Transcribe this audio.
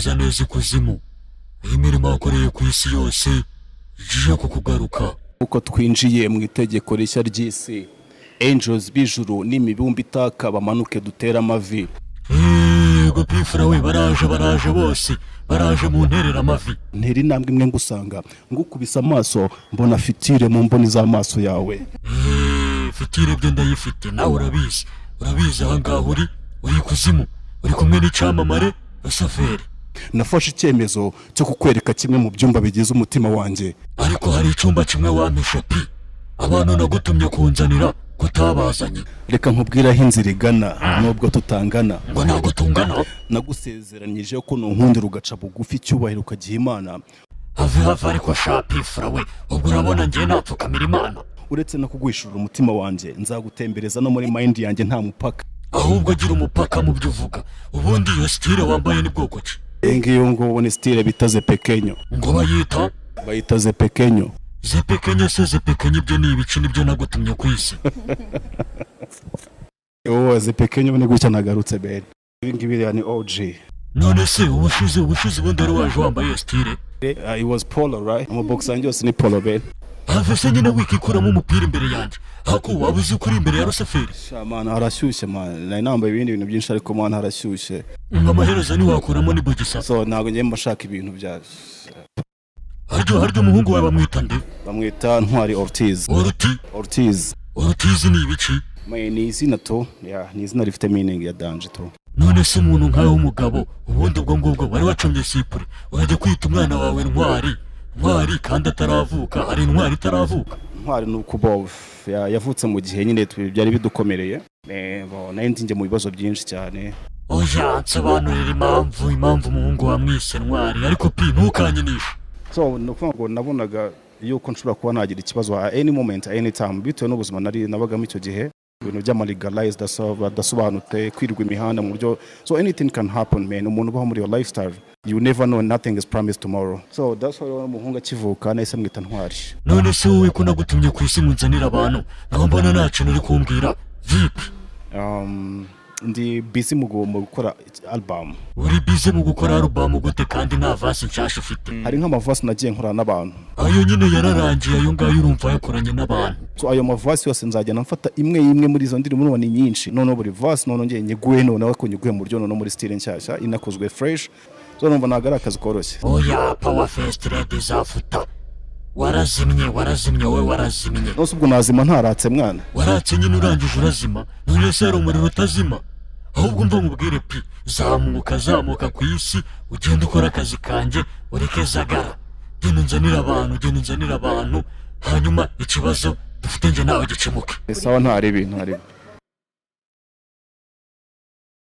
Urakaza neza ikuzimu, aho imirimo wakoreye ku isi yose igiye kukugaruka. Uko twinjiye mu itegeko rishya ry'isi, angels b'ijuru n'imibumbe itaka bamanuke dutere amavi. Yego P Fla we, baraje, baraje bose, baraje mu nterera amavi. Ntera intambwe imwe ngusanga, ngukubise amaso mbona future mu mboni z'amaso yawe. Eee, future byo ndayifite, nawe urabizi, urabizi. Aha ngaha uri ikuzimu, uri kumwe n'icyamamare Rusaferi. Nafashe icyemezo cyo kukwereka kimwe mu byumba bigize umutima wanjye. Ariko hari icyumba kimwe wampishe pi, abantu nagutumye kunzanira kutabazanye. Reka nkubwire aho inzira igana nubwo tutangana. Ngo ntabwo tungana? Nagusezeranyije ko nunkundira ugaca bugufi, icyubahiro ukagiha Imana. Have have, ariko sha P Fla we, ubwo urabona ngiye napfukamira Imana? Uretse no kuguhishurira umutima wanjye, nzagutembereza no muri mind yanjye nta mupaka. Ahubwo agira umupaka mu byo uvuga. Ubundi iyo style wambaye ni bwoko ki? Iyi ngiyi ngubu ni style bita zepekenyo. Ngo bayita? Bayita zepekenyo. Zepekenyo se, zepekenyo ibyo ni ibiki? Nibyo nagutumye ku isi? Wowe zepekenyo ni gutya nagarutse bene ibi ngibi rero ni OG. None se ubushize ubundi wari waje wambaye iyo style? It was polo, right? Amabox yanjye yose ni polo bene. Have se nyine, wikikuramo umupira imbere yanjye. Hako waba uzi ko uri imbere ya Rusaferi? Sha man, harashyushye man. Nari nambaye ibindi bintu byinshi, ariko man, harashyushye. Ngo amaherezo ntiwakuramo ni bogisa? So ntabwo ngiye mba nshaka ibintu bya Haryo umuhungu wawe bamwita nde? Bamwita Ntwari Ortiz. Oruti? Ortiz. Orutizi ni ibiki? Man, ni izina to, yeah, ni izina rifite meaning ya danger to. None se umuntu nkawe w'umugabo, ubundi ubwo ngubwo wari wacomye sipure, urajya kwita umwana wawe Ntwari, Ntwari kandi ataravuka? Hari intwari itaravuka? Ntwari ni uko bo yavutse mu gihe nyine byari bidukomereye. Bo, nari njye mu bibazo byinshi cyane. Oya, nsobanurira impamvu umuhungu wamwise Ntwari. Ariko pi, ntukanyinishe. So ni ukuvuga ngo nabonaga yuko nshobora kuba nagira ikibazo at any moment, at any time, bitewe n'ubuzima nari nabagamo icyo gihe, ibintu by'amalegalize adasobanutse, kwirwa imihanda mu buryo. So anything can happen, man. Umuntu ubaho muri iyo lifestyle, you never know, nothing is promised tomorrow. So that's why umuhungu akivuka nahise mwita Ntwari. None se wowe ko nagutumye ku isi ngo nzanire abantu, naho mbona nta kintu uri kumbwira, vipi? Ndi busy mu gukora album. Uri busy mu gukora album gute kandi nta verse nshyashya ufite? Hari nk'amaverse nagiye nkorana n'abantu. Ayo nyine yararangiye, ayo ngayo urumva yakoranye n'abantu. So ayo maverse yose nzagenda mfata imwe imwe muri izo ndirimbo, urumva ni nyinshi, noneho buri verse noneho ngiye nyiguhe, noneho ko nyiguhe mu buryo noneho muri style nshyashya inakozwe fresh. So numva ntabwo ari akazi koroshye. Oya, power first lady zafuta, warazimye, warazimye wowe, warazimye. Nose ubwo nazima ntaratse mwana? Waratse nyine, urangije urazima. None se hari umuriro utazima? Ahubwo mva nkubwire pi, zamuka, zamuka ku isi, ugende ukora akazi kanjye, ureke zagara. Genda unzanire abantu, genda unzanire abantu, hanyuma ikibazo dufite njye nawe gikemuke. Sawa, ntaribi, ntaribi.